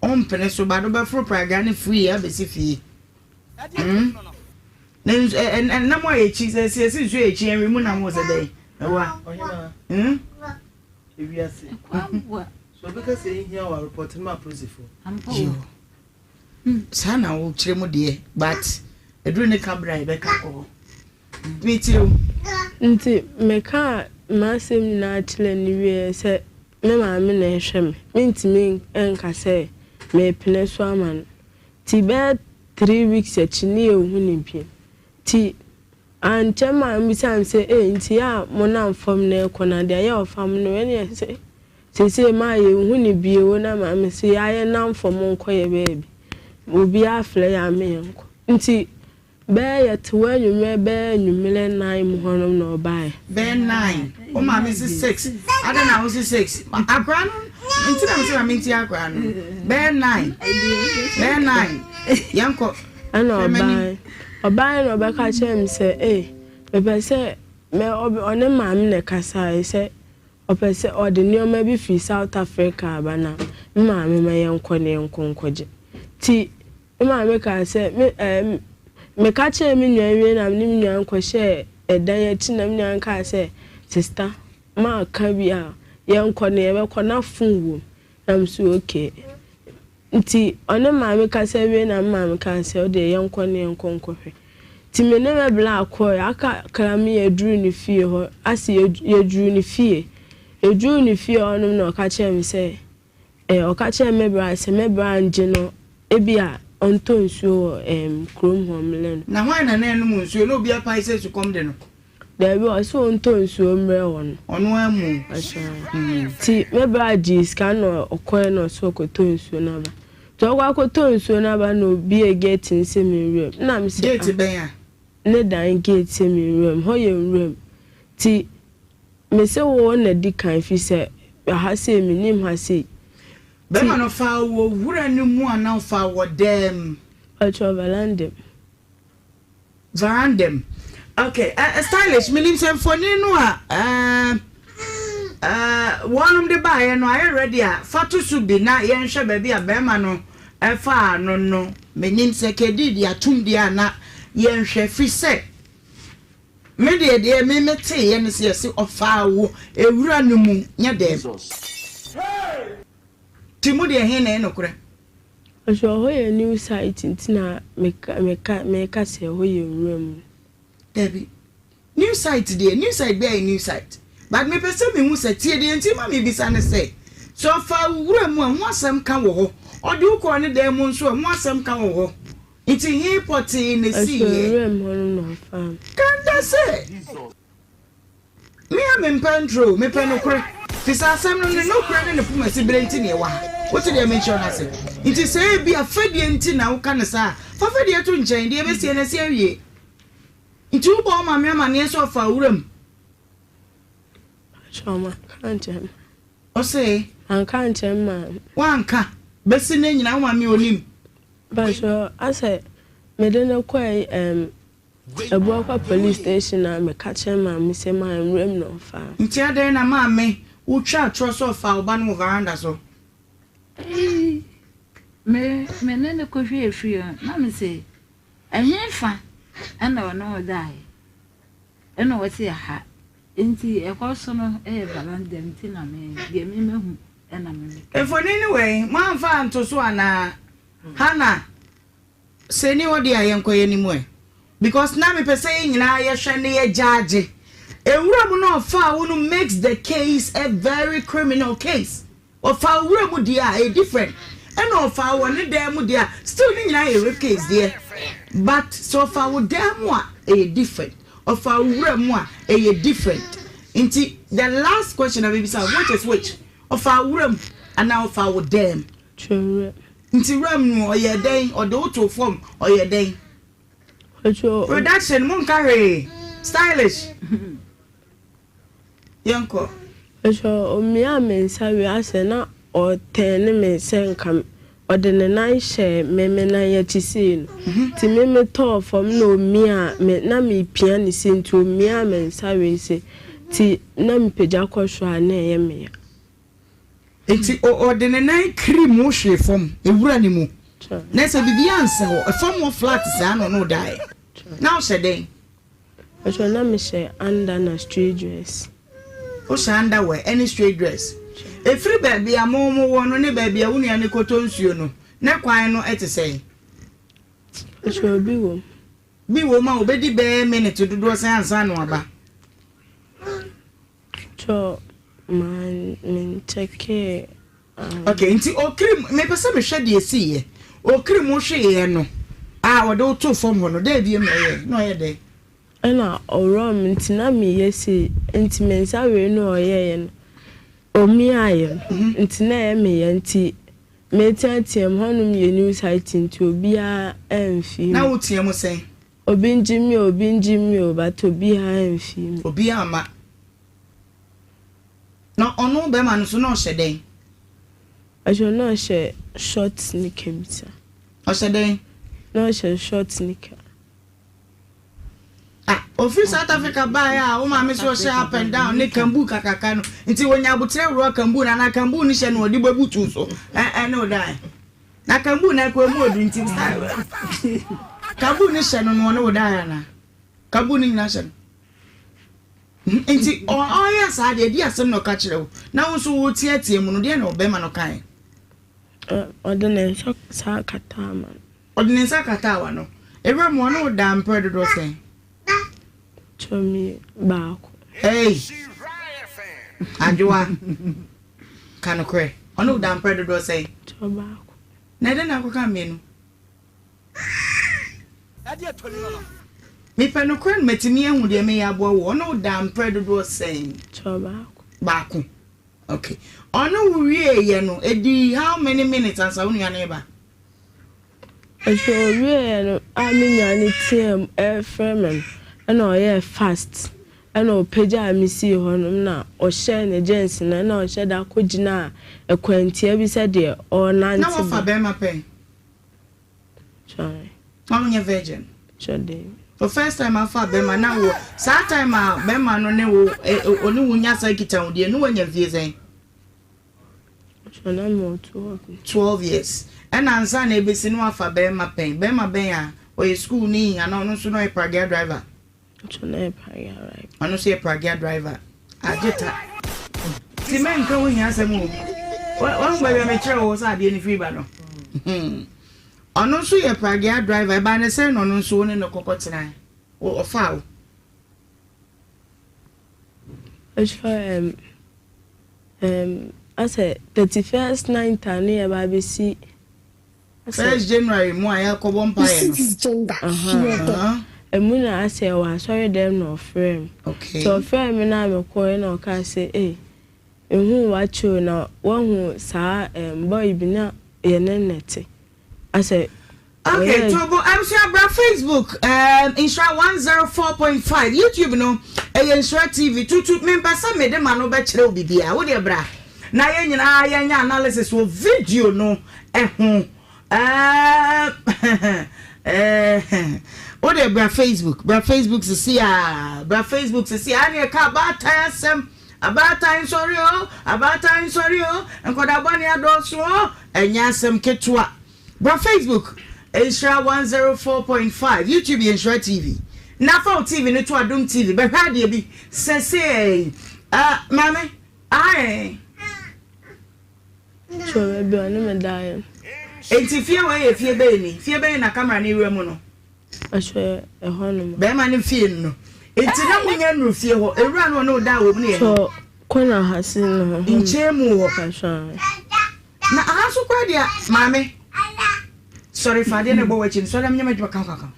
Wompene so but wobɛforo pragea no free abɛsi fie. Hmm? Ne nsu ɛ ɛ nam a yɛkyi sɛ sɛ yɛsi nsuo yɛkyi ɛnwe mu nam wɔ sɛ dɛn? Ɛwa. Ɔhemaa. Hmm? Ewiase. So obi ka sɛ ehia wɔ report no ma apolisifo. Yo. Saa na wo kyerɛ mu deɛ but ɛduru ne ka berɛ a yɛbɛka akɔ hɔ. Metie o. Nti mekaa m'asɛm nyinaa kyerɛɛ no wieeɛ sɛ me maame na ɛhwɛ me, mentumi nka sɛ merepene so ama no. Nti bɛyɛ 3 weeks akyi ne yɛnhu no bio. Nti ankyɛ maame bisaa me sɛ ei nti yɛ a monam fam na ɛrekɔ no adeɛ a yɛ a ɔfa mo no ɛne ɛsɛ Seesei maa yɛnhu no bio na maame se yaa yɛnam fam nkɔ yɛ baabi. Obiara frɛ yɛn a me yɛnkɔ. Nti bɛyɛ yɛte hɔ anwummerɛ bɛyɛ anwummerɛ nine mu hɔnom na ɔbaeɛ. Bɛyɛ nine, wo maame se six, adɛn na wo se six? Akwadaa no nti na mese ma mentie akwadaa no. Bɛyɛ nine, bɛyɛ nine, yɛnkɔ. Ɛna ɔbaeɛ, ɔbaeɛ na ɔbɛka kyerɛɛ me sɛ ei mepɛ sɛ ɔne maame na ɛkasaeɛ sɛ Ɔpɛ sɛ ɔde nneɛma bi firi South Africa aba na me maame ma yɛnkɔ na yɛnkɔ nkɔgye. Nti me maame kaa sɛ me ɛɛ meka kyerɛɛ me nua wie na me ne me nua no kɔhyɛɛ ɛdan akyi na me nua no kaa sɛ sista maka bi a yɛnkɔ no yɛbɛkɔ na phone wom na me so okay. Nti ɔne maame kasa wiei na me maame kaa sɛ ɔdeɛ yɛnkɔ ne yɛnkɔ nkɔhwɛ. Nti me ne me bla kɔɔe, aka kra me yɛduruu ne fie hɔ, ase yɛduruu ne fie. Yɛduruu ne fie hɔ nom na ɔka kyerɛɛ me sɛ, eh, ɔka kyerɛɛ me bra sɛ me bra ngye no ebia ɔntɔ nsuo wɔ ehm kurom hɔ mmrɛ no. Na hwan na na ɛnom nsuo? Na obi apae sɛ sukɔm de no. Dabi, ɔse ɔntɔ nsuo mmerɛ wɔ no. Ɔno ara mu. Nti me bra gyee sika na ɔkɔɛ na ɔse ɔkɔtɔ nsuo no aba. Nti ɔkɔ akɔtɔ nsuo no aba na ɔbie gate no sɛ menwura mu. Ɛna mese ah. Gate bɛn a? Ne dan gate sɛ menwura mu. Hɔ yɛ nwura mu. Nti mese wo na di kan firi sɛ ha sei mennim ha sei. Bɛrima no faa wɔ wura no mu anaa ɔfaa wɔ dɛm? Ɔkyerɛ veranda mu. Veranda mu. Ok, eh, stylish, menim sɛ mfonin no a eh, eh, wɔnom de baeɛ no ayɛ ready a, fa to so bi na yɛnhwɛ baabi a bɛrima no faa no no. Menim sɛ Kedi de atom deɛ a na yɛnhwɛ, firi sɛ me deɛ deɛ me meteeɛ ne sɛ yɛse ɔfaa wo ewura no mu, nyɛ dɛm. Nti mo deɛ he na ɛyɛ nokorɛ? Nso ɛhɔ yɛ new site nti na meka meka meka sɛ ɛhɔ yɛ nwura mu. Dabi. New site deɛ, new site biara yɛ new site. But mepɛ sɛ mehu sɛ, tie deɛ nti ma mebisa ne sɛ, sɛ ɔfaa wo wura mu a, ho asɛm ka wɔ hɔ? Ɔde wo kɔɔ ne dan mu nso a, ho asɛm ka wɔ hɔ? Nti he pɔtee na Ɛfiri ɛsiiɛ? wuram hɔ no na ɔfaa me. Kanda sɛ, Me a mempɛ ntoro o, mepɛ nokorɛ. Firi sɛ asɛm no, ne nokorɛ ne ne pomasiberɛ nti na yɛwɔ ha. Wote deɛ mekyerɛ no ase? Nti sɛ ebia fɛdie nti na woka no saa a, fa fɛdie to nkyɛn, deɛ ɛbɛsie no asi awie. Nti wobɔ wo maame amaneɛ sɛ ɔfaa wuram? Pakyɛ manka ankyerɛ me. Ɔse? Manka ankyerɛ me maame. Woanka? Bɛsi nnɛ nyinaa wo maame ɔnim? Pakyɛ asɛ mede no kɔɛ ɛɛm Abuakwa police station a meka kyerɛ maame sɛ maa nwuram na ɔfaa. Nti adɛn na maame wotwa atorɔ sɛ ɔfaa wo ba no wɔ veranda so? Eii me me ne no kɔhwɛɛ fie no na me se Ɛhefa na ɔne wo daeɛ? Ɛna ɔse ɛha. Nti ɛhɔ so no yɛ veranda nti na me deɛ me mahu ɛna me meka. Mfoni no wei moamfa anto so anaa? Hannah, sɛ ɛni hɔ deɛ a yɛnkɔ yɛn anim ɛ. Because na mepɛ sɛ yɛn nyinaa yɛhwɛ na yɛgyaagye. Nwura mu na ɔfaa wo no makes the case a very criminal case. Ɔfaa wo wura mu deɛ a ɛyɛ different ɛna ɔfaa wɔ ne dan mu deɛ a still ne nyinaa yɛ rape case deɛ but sɛ ɔfaa wo dan mu a ɛyɛ different ɔfaa wo wura mu a ɛyɛ different nti the last question a mebisa wo which is which ɔfaa wo wura mu anaa ɔfaa wo dan mu? Nti wura mu no ɔyɛɛ dɛn ɔde wo too fam ɔyɛɛ dɛn? Production monka hwee stylish. Yɛnkɔ. Nso ɔmiaa me nsa wie asɛ na ɔtɛɛne me sɛ nka ɔde ne nan hyɛɛ me me nan akyi sei no nti me me tɔɔ fam na ɔmiaa me na mepia ne sei nti ɔmiaa me nsa wei sei nti na mepagya kɔ soro a na ɛyɛ me ya. Nti ɔde ne nan kirim wo hwee fam ewura ne mu na sɛ biribi ansa hɔ fam hɔ flat saa na ɔne wo daeɛ na wohyɛ dɛn? Mpakyɛw na me hyɛ under na straight dress. Wo hyɛ under wear ɛne straight dress. Ɛfiri baabi a mo mo wɔ no ne baabi a wo nua no kɔtɔ nsuo no ne kwan no ɛte sɛn? Mpakyɛw bi wɔ mu. Bi wɔ mu a ɔbɛdi bɛyɛ minute dodoɔ sɛn ansa na waba? Mpakyɛw maa me nkyɛkee. Okay, nti okiri mu, mepɛ sɛ mehwɛ deɛ esiiɛ. Okiri mu hweeɛ no a ɔde wo too fam hɔ no, dɛn bio na ɔyɛɛ? Na ɔyɛ dɛn? Ɛna ɔworɔɔ me nti na meyɛ sei, nti me nsa wei no a ɔyɛeɛ no, ɔmiaeɛ no, nti na ɛyɛ me ya nti meteateam, hɔnom yɛ new site nti obiara amfii me. Na woteam sɛn? Obi ngye me o, obi ngye me o, but obiara amfii me. Obiara amma. Na ɔno bɛrima no nso na ɔhyɛ dɛn? Ɔhyɛ na ɔhyɛ short nika bi sa. Ɔhyɛ dɛn? Na ɔhyɛ short nika. Ah, ofiri South Africa baeɛ a wo maame so ɔhyɛ up and down ne kambu kakraka no nti wɔnya aboterɛ worɔ kambu no anaa kambu no hyɛ no ɔde bɛbutu so ɛne wo dan na kambu no ɛkɔ mu odu nti kambu no hyɛ no no ɔne wo dan anaa kambu no nyina hyɛ no. Nti ɔyɛ saa deɛ, ɛdeɛn asɛm na ɔka kyerɛ wo? Na wo nso woteatea mu no, deɛn na ɔbarima no kaeɛ? Ɔde ne nsa saa kataa m'ano. Ɔde ne nsa kataa w'ano. Ewura mu, ɔne wo daa mprɛ dodoɔ sɛn? Tumi baako. Hey! Adwoa, ka nokorɛ. Ɔne wo daa mprɛ dodoɔ sɛn? Tɔ baako. Na ɛdɛn na akɔka mmienu? Mepɛ nokorɛ no matumi ahu deɛ meyɛ aboa wo. Ɔne wo daa mprɛ dodoɔ sɛn? Kyɛw baako. Baako. Okay. Ɔne wo wieeɛ no, ɛdii how many minutes ansa wo nua no reba? Nso ɔwieeɛ no a me nua no teaam refrɛ me no, ɛna ɔyɛɛ fast ɛna ɔpagyaa me sii hɔnom na ɔhyɛɛ ne jeans no ɛna ɔhyɛ da kɔgyinaa ɛkwantia bi sɛdeɛ ɔrenante Na wafa bi. bɛrima pɛn? Sorry. Na wonyɛ virgin. Sure de. For first time afa bɛrima na wo saa time a bɛrima no ne wo ɔne wo nya saa nkitahodie no wanya mfie sɛn? Sure na mewɔ 12. 12 years. Ɛna ansa na ebesi no wafa bɛrima pɛn. Bɛrima bɛn a ɔyɛ school ni anaa ɔno nso na ɔyɛ pragea driver? Ɔno yɛ pragea driver. Ɔno nso yɛ pragea driver. Agye ta. Ti mɛnka wo hia asɛm o. Wahu baabi a mekyerɛ wo sɛ adeɛ no firi ba no. Hmm. Ɔno nso yɛ pragea driver. Ɛbaa ne sɛn na ɔno nso wo ne no kɔkɔ tenae? Ɔfaa wo. Ɛhwɛ ɛm ɛm asɛ 31st night a ne yɛba abɛsi asɛ. First January mu a yɛakɔbɔ mpaeɛ no. Ahaa ɛmu na asɛ ɛwɔ asɔre dɛm na ɔfrɛɛ me. Okay. Nti ɔfrɛɛ me na mekɔɛ na ɔkaa sɛ ei nhuu w'akyɛ o na wahu saa ɛm boy bi na yɛne no te asɛ Okay, Tobo, abusua bra Facebook, um, Nhyira 104.5, YouTube no, ɛyɛ Nhyira TV. Tutu, mempɛ sɛ mede ma no bɛkyerɛ wo biribiara. Wo deɛ bra na yɛn nyinaa yɛnyɛ analysis wɔ video no ho. Um, eh, wo deɛ bra Facebook, bra Facebook sisi a, bra Facebook sisi a, ne ɛka abaatan asɛm, abaatan nsɔre o, abaatan nsɔre o, nkɔda bɔne adɔɔso o, ɛnyɛ asɛm ketewa. Bra Facebook Nhyira 104.5, YouTube yɛ Nhyira TV. Na fa wo TV no to Adom TV bɛhwɛ adeɛ bi sɛsɛɛ. Ah, maame, ae. So baabi a ɔne me daeɛ no. Enti fie wei yɛ fie bɛyɛ ni? Fie bɛyɛ na camera no wura mu no? Ɛhwɛ ɛhɔ nom. Bɛrima no fie no no. Enti na monya nnuru fie hɔ. Ewura no ɔne wo daa wɔ mu no yɛ he? So kɔna ha se no hɔ. Nkyɛn mu hɔ. Ɛhwɛ. Na aha nso koraa deɛ maame sɔre fa adeɛ no ɛbɔ w'akyi no sɔre na menyɛ m'adwuma kankkankan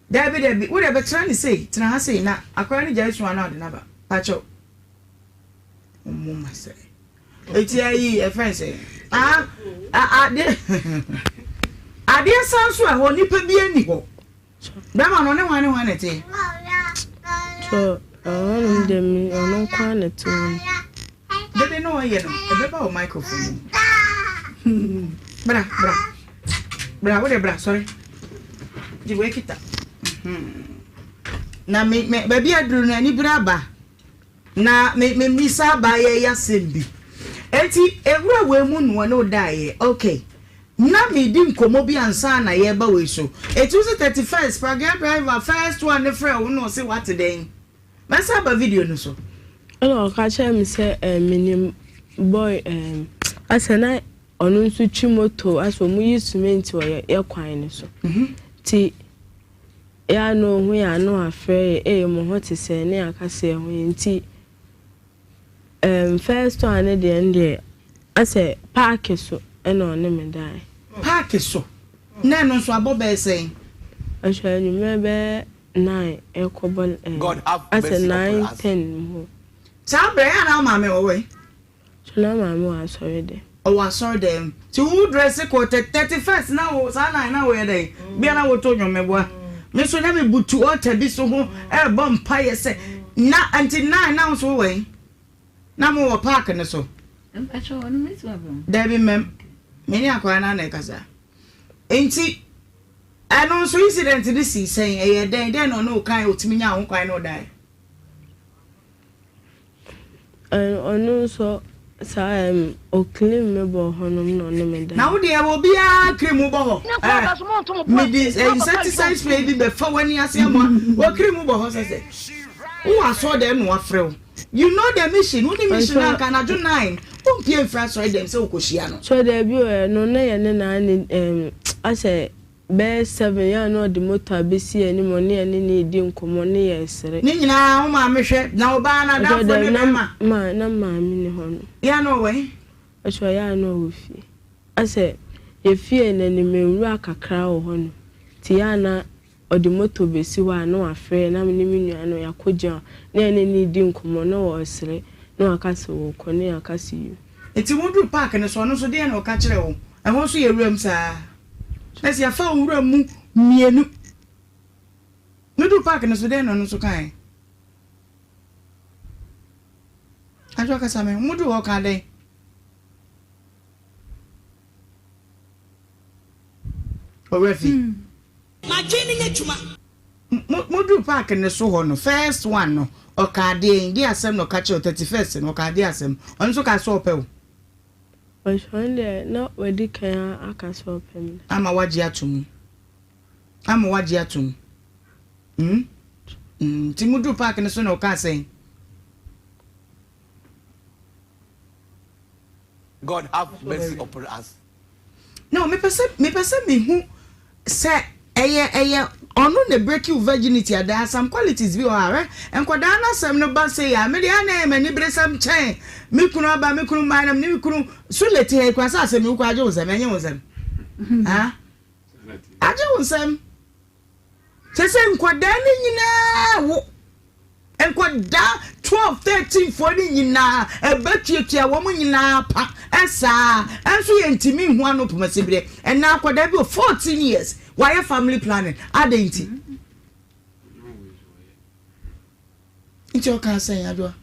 daabi daabi wo deɛ bɛtena ne sei tena ha sei na akwadaa no gyae su a na ɔde no aba pakyɛw ɔmo ma sɛ eti ayi ɛfɛn sɛ ah adeɛ adeɛ san so ɛhɔ nipa bi ani hɔ. Bɛrima no, ɔne hwan ne hwan na ɛteɛ? So ɛhɔnom deɛ me ɔno nko ara na ɛte hɔ no. Dede na ɔyɛ no, ɛbɛba wɔ microphone mu. Bra, bra. Bra, wo de bra, sɔre. Gye wei kita. Mhm. Na me, me, baabi aduru no, anibere aba. Na me me misa abaayewa yi asɛm bi. Enti ewura wei mu no ɔne wo daeɛ? Okay. Na meredi nkɔmmɔ bi ansa na yɛreba wei so. Enti wo se 31st pragea driver first one no frɛɛ wo na ɔse wate dɛn? Mɛsan aba video no so. Ɛna ɔka kyerɛɛ me sɛ eh, menim boy eh, asɛ na ɔno nso twi moto asɛ ɔmo yi cement wɔ yɛ yɛ kwan no so. Nti Yɛ a na ohu yɛ a na wafrɛ yɛ ee mo ho te sɛn ne yɛaka sɛ yɛ ho yɛ nti ɛɛm first one no deɛ ɛndeɛ asɛ paake so ɛna ɔne me daeɛ. Paake so? Na ɛno nso abɔ bɛyɛ sɛn? Ɛhwɛ anwummerɛ bɛyɛ nine ɛrekɔbɔ ɛɛm asɛ nine ten mu hɔ. Saa berɛ yɛ a na wo maame wɔ he? So na maame wɔ asɔre dɛm? Ɔwɔ asɔre dɛm. Nti wo dresse kɔ 31st na wo saa na na woyɛ dɛn? Bia na woto nnwom meboa. Me nso na me butu altar bi so ho ɛrebɔ mpaeɛ sɛ na nti nine na wo nso wowɔ he? Na mo wɔ park no so? Dabi mmɛm. Me ne akwadaa no ara na ɛkasa. Nti ɛno nso incident no sii sɛn? Ɛyɛ dɛn? Dɛn na ɔne wo kae a otumi nyaa ho kwan ne wo daeɛ? Ɔno nso saa ɛm ɔclean me bɔ hɔ nom na ɔne me da. Na wo deɛ obiara cream bɔ hɔ eh mede insecticide spray bi bɛfa w'ani ase ama wɔ cream bɔ hɔ sɛ sɛ wowɔ asɔre dɛm na wafrɛ wo you know the mission wo ne mission no anka anadwo 9 wompie mfiri asɔre dɛm sɛ wokɔhyia no. So dabi o ɛno na yɛne naa ne ɛm asɛ Bɛyɛ seven yɛ a na ɔde motor abɛsi yɛn anim ɔne yɛne no redi nkɔmmɔ ne yɛresere. Ne nyinaa wo maame hwɛ na wo baa no adamfo ne bɛrima. Ma na maame ni hɔ no. Yɛ a na ɔwɔ he? Ɔkyerɛ ɔyɛ a na ɔwɔ fie. Asɛ yɛ fie no anim nwura kakra wɔ hɔ nom nti yɛ a na ɔde motor bɛsi hɔ a na wafrɛ yɛn na me ne me nua no yɛakɔ gyina hɔ na yɛne no redi nkɔmmɔ na ɔresere na waka sɛ ɔrekɔ na yɛaka sɛ you. Nti moduru park no so ɔno nso deɛn na ɔka kyerɛɛ wo? Ɛhɔ nso yɛ wuram saa? Na sɛ yɛfa wo nwura mu mmienu. Meduru park no so, dɛn na ɔno nso kae? Adwo kasa me, moduru hɔ ɔkaa dɛn? Owura fi. M'adwene no nyɛ adwuma. Moduru park no so hɔ no, first one no, ɔkaa deɛn? Deɛ asɛm na ɔka kyerɛ wo, 31st no, ɔkaa deɛ asɛm? Ɔno nso kaa sɛ ɔpɛ wo. But ɔno deɛ na wadi kan aka sɛ ɔpɛ me. Ama woagye atom. Ama woagye atom. Hmm? Hmm. Nti moduru park no so na ɔkaa sɛn? God have mercy upon us. No, mepɛ sɛ mepɛ sɛ mehu sɛ ɛyɛ ɛyɛ. Ɔno na breaki wo virginity a there are some qualities bi wɔ hɔ a hwɛ nkwadaa no asɛm no ba sei a me deɛ a na ɛyɛ m'aniberesɛm kyɛn me kunu aba me kunu mmae na me ne me kunu so late ha yi koraa sɛ asɛm yi wo koraa agye wo nsam ɛnyɛ wo nsam ha agye wo nsam kyɛ sɛ nkwadaa no nyinaa wo Nkwadaa 12, 13 foɔ no nyinaa ɛbɛ tuatua wɔn nyinaa pa saa ɛnso yɛ ntumi nhu ano poma siberɛ ɛnɛ akwadaa bi wɔ 14 years wayɛ family planning adɛn nti nti ɔkaa sɛn adwoa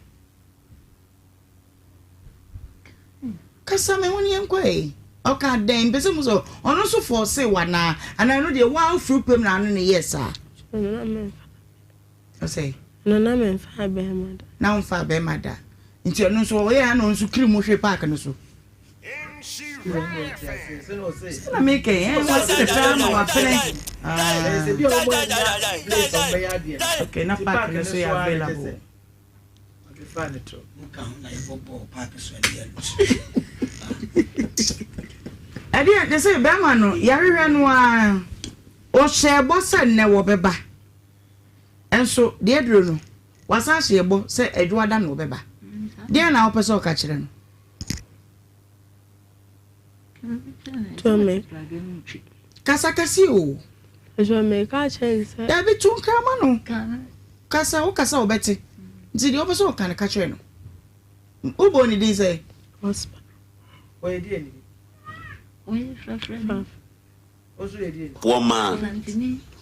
Kasa me ho ne yɛnkɔ ɛ. Ɔka dɛn? Mpɛ sɛ mu sɛ ɔno nso fɔɔse wo anaa? Anaa ɛno deɛ woa wofiri pam na ano ne yɛɛ saa? Ɔsɛ? No na memfaa bɛrima da. Na womfaa bɛrima da. Nti ɔno nso ɔyɛ a na ɔno nso kiri mu hwe park no so. Sɛ na meka yi, ɛn wɔse ne pɛ ama wapene. Ah. Okay, na park no so yɛ available. Ɛdeɛ te sɛ bɛrima no yɛahwehwɛ no ara ɔhyɛɛ bɔ sɛ nnɛ wɔbɛba nso deɛ aduro no wasan ahyɛ bɔ sɛ adwoada na ɔbɛba deɛ na wopɛ sɛ ɔka kyerɛ no Tome. Kasa kɛse o. Ɛsɛ meka kyerɛ no sɛ. Dabi to nkra ma no. Kasa wo kasa ɔbɛte. Nti deɛ ɔpɛ sɛ ɔka no ka kyerɛ no. Wobɔ ne din sɛ? Prosper. Ɔyɛ deɛ ni? Ɔyɛ frafra ni. Ɔnso yɛ deɛ ni? Poor man.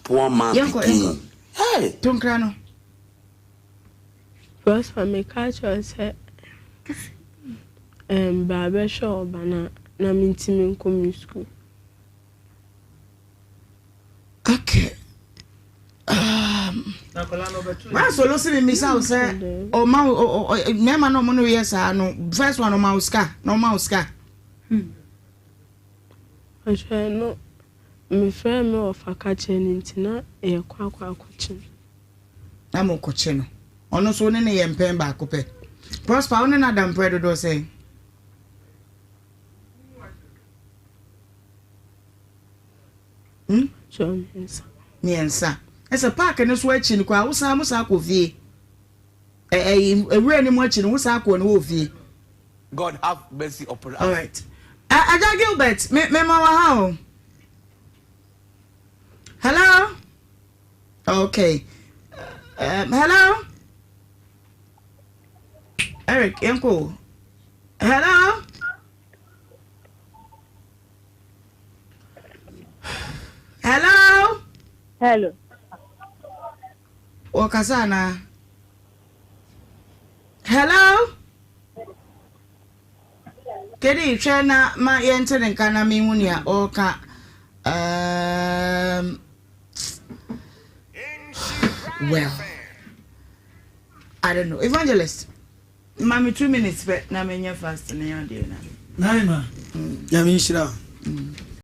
Poor man Yɛnkɔ pikin. yɛnkɔ. Hey! To nkra no. Prosper meka kyerɛ wo sɛ ɛɛm bra bɛhwɛ wo ba no a na mentumi nkɔ me sukuu. Okay. Um, Solo si mi misa wo sɛ ɔma wo mmarima na ɔmo no yɛ saa no first one ɔma wo sika na ɔma wo sika. Ɔhwɛ no mefrɛ me wɔfa ka kyerɛ no nti na yɛkɔ akɔ akɔkye no. Na mo kɔkye no. Ɔno nso wo ne no yɛ mpɛn baako pɛ. Prosper wo ne no ada mprɛ dodoɔ sɛn? Hmm? Mmiɛnsa. Mmiɛnsa. Ɛsɛ paaki no so akyi no koraa wosan mo san kɔ fie. Ɛɛ ewura no mu akyi no wosan kɔ ne wɔ fie. God have mercy upon us. All right. Agya Gilbert, me me ma wɔ ha o. Hello. Okay. Um, hello? Eric, yɛnkɔ. Hello? Hello? Hello. Wɔkasa anaa? Hello? Kedi hwɛ na ma yɛnte ne nka na menhu nea ɔreka. Um, well, I don't know. Evangelist, ma me 2 minutes pɛ na menyɛ fast ne adeɛ na. Naima, nyame nhyira.